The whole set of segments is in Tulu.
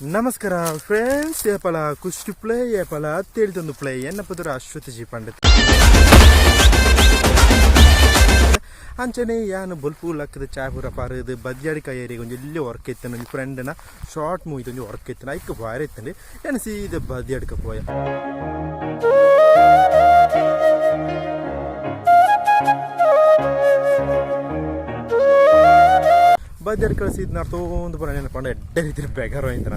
ನಮಸ್ಕಾರ ಫ್ರೆಂಡ್ಸ್, ಏಪಲ ಕುಷ್ಟಿ ಪ್ಲೇ ಏಪಲ ತೇಳ್ತೊಂದು ಪ್ಲೇ ಎನ್ನ ಪುದರ ಅಶ್ವತಿ ಜಿ ಪಂಡಿತ್. ಅಂಚನೆ ಯಾನು ಬೊಲ್ಪು ಲಕ್ಕದ ಚಾಪುರ ಪಾರದು ಬದ್ಯಾಡಿಕ ಏರಿಯಾಗ ಒಂಜಿ ಎಲ್ಲಿ ವರ್ಕ್ ಇತ್ತು. ಒಂಜಿ ಫ್ರೆಂಡ್ನ ಶಾರ್ಟ್ ಮೂವಿ ಒಂಜಿ ವರ್ಕ್ ಇತ್ತು, ಐಕ್ ಬಾರಿ ಇತ್ತಂಡು. ಯಾನು ಸೀದ ಬದ್ಯಾಡಿಕ ಪೋಯ. ಬದ್ಯಾಡಿಕ ಸೀದ ನರ್ತೋಂದು ಪೂರ ನೆನಪಂಡ ಎಡ್ಡೆ ರೀತಿ ಬೆಗರು ಅಂತ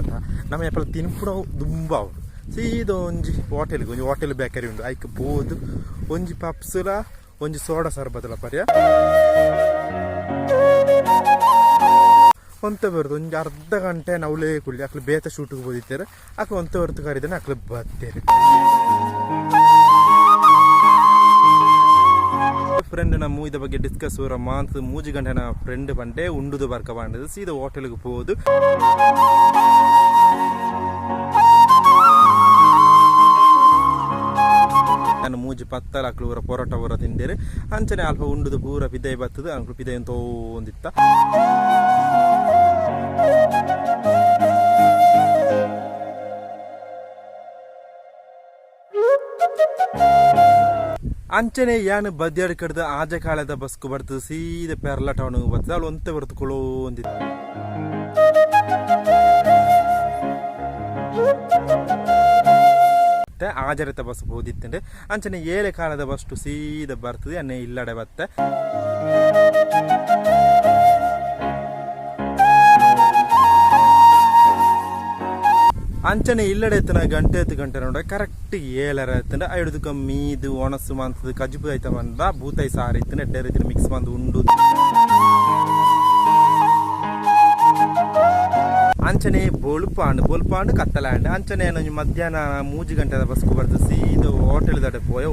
ನಮ್ಮ ಎಪ್ಪಲ ತಿನ್ಪುಣ ದುಂಬ ಅವು. ಸೀದ ಒಂಜಿ ಹೋಟೆಲ್ಗೆ, ಒಂಜಿ ಹೋಟೆಲ್ ಬೇಕರಿ ಉಂಡು, ಐಕ್ ಪೋದು ಒಂಜಿ ಪಪ್ಸುಲ ಒಂಜಿ ಸೋಡಾ ಸರ್ಬತ್ಲ ಪರ್ಯ. ಒಂತೆ ಬರುದು ಒಂಜಿ ಅರ್ಧ ಗಂಟೆ ನೌಲೇ ಕುಳ್ಳಿ. ಅಕ್ಲು ಬೇತ ಶೂಟಿಗೆ ಬೋದಿತ್ತಾರೆ. ಅಕ್ಲು ಒಂತೆ ಹೊರತು ಕರಿದಾನೆ, ಅಕ್ಲು ಬತ್ತೇರು. ಫ್ರೆಂಡ್ ನ ಮೂವಿದ ಬಗ್ಗೆ ಡಿಸ್ಕಸ್ ಊರ ಮಾಂತ್ 3 ಗಂಟೆನ ಫ್ರೆಂಡ್ ಬಂಡೆ ಉಂಡುದು ಬರ್ಕ ಬಂಡದು ಸೀದಾ ಹೋಟೆಲ್ಗೆ ಪೋದು. ನಾನು ಮೂಜಿ ಪತ್ತಲ ಅಕ್ಲು ಊರ ಪೊರೋಟ ಊರ ತಿಂದೇರು. ಅಂಚನೆ ಅಲ್ಪ ಉಂಡುದು ಪೂರ ಪಿದೈ ಬತ್ತದು. ಅಂಕ್ಲು ಪಿದೈ ತೋಂದಿತ್ತ. ಅಂಚನೆ ಯಾನ್ ಬದ್ಯಾಡ್ ಕಡ್ದು ಆಜ ಕಾಲದ ಬಸ್ಕು ಬರ್ತದೆ, ಸೀದ ಪೆರ್ಲ ಟೌನ್ ಬರ್ತದೆ. ಅಲ್ಲಿ ಒಂತೆ ಬರ್ತಕೊಳ್ಳೋ ಒಂದಿತ್ತು. ಆಜರತ ಬಸ್ ಹೋದಿತ್ತಂಡೆ. ಅಂಚನೆ ಏಳೆ ಕಾಲದ ಬಸ್ ಸೀದ ಬರ್ತದೆ ಅನ್ನೆ ಇಲ್ಲಡೆ ಬತ್ತೆ. ಅಂಚನೆ ಇಲ್ಲಡೆ ಎತ್ತನ ಗಂಟೆ ಎತ್ತು ಗಂಟೆ ನೋಡ, ಕರೆಕ್ಟ್ ಏಳರ ಎತ್ತಂಡ. ಐಡುದಕ್ಕ ಮೀದು ಒಣಸು ಮಂತದ ಕಜ್ಬು ಐತ ಬಂದ ಬೂತಾಯಿ ಸಾರು ಇತ್ತು. ಎಡ್ಡೆ ರೀತಿಯ ಮಿಕ್ಸ್ ಬಂದು ಉಂಡು. ಅಂಚನೆ ಬೊಳುಪಾಂಡು ಬೊಲ್ಪಾಂಡು ಕತ್ತಲಾಂಡು. ಅಂಚನೆ ಒಂಜಿ ಮಧ್ಯಾಹ್ನ 3 ಗಂಟೆದ ಬಸ್ಕು ಬರ್ದು ಸೀದ ಹೋಟೆಲ್ ದಡೆ ಪೋಯ.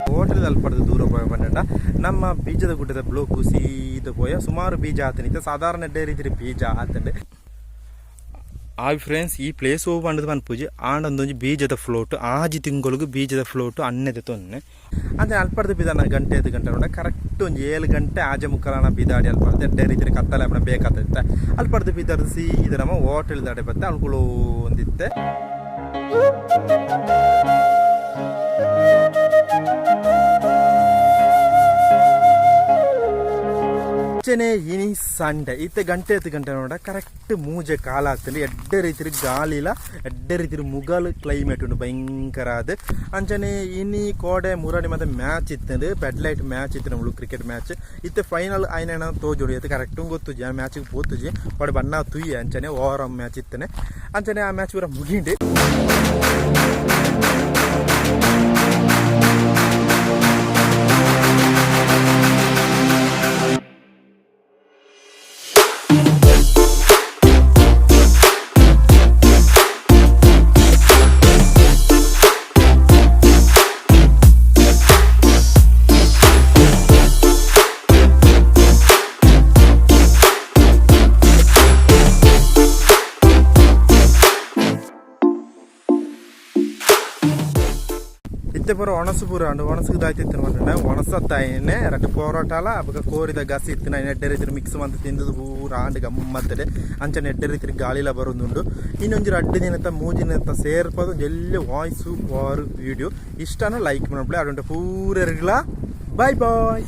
ಹೋಟೆಲ್ ಅಲ್ಪಡ್ದು ದೂರ ಪೋಯ ಬಂಡ ನಮ್ಮ ಬೀಜದ ಗುಡ್ಡದ ಬ್ಲೋಕು ಸೀದ ಪೋಯ. ಸುಮಾರು ಬೀಜ ಆತನಿತ್ತ, ಸಾಧಾರಣ ಎಡ್ಡೆ ರೀತಿ ಬೀಜ ಆತಂಡೆ. ಆ ಫ್ರೆಂಡ್ಸ್, ಈ ಪ್ಲೇಸ್ ಹೋಗಿ ಪಂಡದು ಪನ್ಪುಜಿ ಆಂಡೊಂದೊಂಜಿ ಬೀಜದ ಫ್ಲೋಟ್. 6 ತಿಂಗಳಿಗೆ ಬೀಜದ ಫ್ಲೋಟ್ ಅನ್ನೆದೆ ತೊನ್ನೆ. ಅಂದ್ರೆ ಅಲ್ಪಡ್ದು ಬಿದಾನ ಗಂಟೆ ಐದು ಗಂಟೆ ನೋಡ, ಕರೆಕ್ಟ್ ಒಂಜಿ 7 ಗಂಟೆ ಆಜೆ ಮುಕ್ಕಲನ ಬಿದಾಡಿ. ಅಲ್ಪಡ್ದು ಎಡ್ಡೆ ರೀತಿ ಕತ್ತಲೆ ಅಪ್ಪಣ ಬೇಕಾಗ್ತೈತೆ. ಅಲ್ಪಡ್ದು ಬಿದಾರ್ದು ಸೀದ ನಮ್ಮ ಹೋಟೆಲ್ ದಾಡೆ ಬತ್ತೆ ಅಲ್ಕುಳು ಒಂದಿತ್ತೆ. ಅಂಚನೆ ಇನಿ ಸಂಡೆ ಇತ್ತೆ ಗಂಟೆ ಹತ್ತು ಗಂಟೆ ನೋಡ, ಕರೆಕ್ಟ್ ಮೂಜೆ ಕಾಲ ಆಗ್ತದೆ. ಎಡ್ಡೆ ರೀತಿ ಗಾಳಿಲ, ಎಡ್ಡೆ ರೀತಿ ಮುಗಲ್ ಕ್ಲೈಮೇಟ್ ಉಂಟು ಭಯಂಕರ ಅದು. ಅಂಚನೆ ಇನಿ ಕೋಡೆ ಮುರಾಡಿ ಮತ್ತೆ ಮ್ಯಾಚ್ ಇತ್ತಂದು, ಬೆಡ್ ಲೈಟ್ ಮ್ಯಾಚ್ ಇತ್ತು ನಮ್ಮಳು ಕ್ರಿಕೆಟ್ ಮ್ಯಾಚ್ ಇತ್ತೆ. ಫೈನಲ್ ಆಯ್ನ ತೋಜೋಡು ಇತ್ತು, ಕರೆಕ್ಟ್ ಗೊತ್ತುಜಿ. ಆ ಮ್ಯಾಚಿಗೆ ಪೋತುಜಿ, ಬಟ್ ಬಣ್ಣ ತುಯ್ಯ. ಅಂಚನೆ ಓವರ್ ಮ್ಯಾಚ್ ಇತ್ತನೆ. ಅಂಚನೆ ಆ ಮ್ಯಾಚ್ ಪೂರ ಮುಗಿಂಡು. ಇತ್ತೆ ಪೂರ ಒಣಸು ಪೂರ ಉಂಡು. ಒಣಸುಗೆ ದಾಯ್ತಿತ್ತು ಪಂಡ ಒಣಸತ್ತಾಯಿನೆ ರಡ್ಡ್ ಪೊರೋಟಾಲ ಬೊಕ ಕೋರಿದ ಗಸಿ ಇತ್ತಿನ ಎಡ್ಡೆ ರೀತಿ ಮಿಕ್ಸ್ ಮಂತ್ ತಿಂದದು ಪೂರ ಆಂಡ್ ಗಮ್ಮತ್ತಡೆ. ಅಂಚನೆ ಎಡ್ಡೆ ರೀತಿ ಗಾಳಿಲ ಬರೋದುಂಡು. ಇನ್ನೊಂಜಿ 2 ದಿನತ 3 ದಿನತ ಸೇರ್ಪದು ಒಂಜಿ ಎಲ್ಲೆ ವಾಯ್ಸು ವಾರು ವೀಡಿಯೋ. ಇಷ್ಟನ ಲೈಕ್ ಮನ್ಪುಲೆ. ಅಡುಂಟ ಪೂರೆರ್ಗ್ಲಾ ಬಾಯ್ ಬಾಯ್.